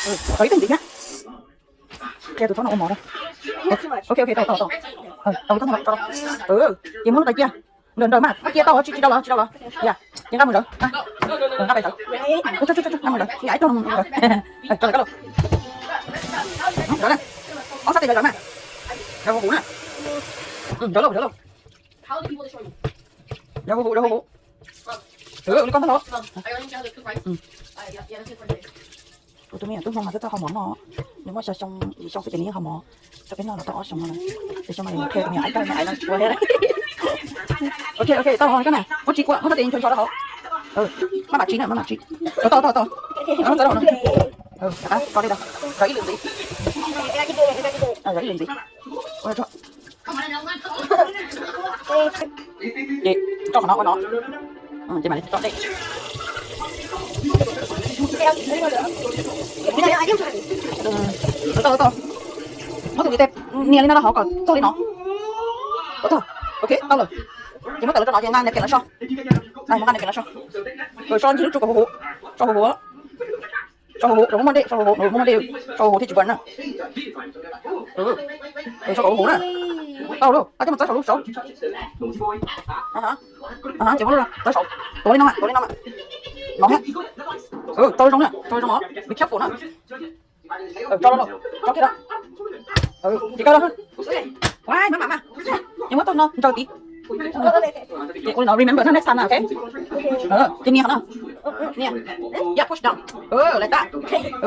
Tau ib teg ntxiv thiab. Qhia tus txhob no ua mov na. Ok, ok, tau, tau, tau. Tau, tau, tau. Ces muab lub tais cia. Nrawm nrawm mas, cia tau, tsis tsis tau los, tsis tau los. Ya, ces nqa mus zawv. Nqa pais zawv. Nqa mus zawv, nqa ib tug mus zawv. Tso lawm koj los. Zawv na. Ob sab tes zawv zawv na. Zawv huv huv na. Zawv lauj, zawv lauj. Zawv huv huv, zawv huv huv. Ua li koj ntag los. Kuv tus me nyuam tub hmoob mas twb tau haus mov no, nws muaj xya xyoo yim xyoo xwb ces nws yeej haus mov rau peb noj los tau ob xyoos no lawm. Ces xyoo no yuav kawg tus me nyuam ib tag ib tag ua thiab. Ok, ok, tau los koj na, muab tsis kua, muab sab tes ncho ncho rau hauv. Maj mam tsis na, maj mam tsis. Tau tau tau. Txawb rau no. Rau ib lwm ntxiv. Rau ib lwm ntxiv. Ces tso qhov no ua no, ces mam li tso dej. Tau tau, muab tus ntiv tes nias li no rau hauv kom txog li no. Tau, ok, tau lawm. Ces muab tawm los rau no ces nqa napkin los so. Muab nqa napkin los so. So ncig lub tsu kom huv huv, so huv huv. So huv huv, muaj muaj dej, so huv huv, muaj muaj dej, so huv huv thiaj tsis burn na. So kom huv huv na. Tau lawm, koj coj mus txawb saum lub saud. Ces muab lub txawb saum, tuav li no mas, tuav li no mas. No thiab. Tau zoo na, tau zoo os, be careful na. Tso los, tso kiag los. Ces koj los. Ua maj mam mas, ces muab tau no ntaus tid. Ces ua li no, remember na, next time na, ok. Ces nias qhov no. Nias. Yeah, push down. Lawv tab.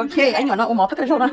Ok, ib nyuam no ua mov phaj kawg zaug no.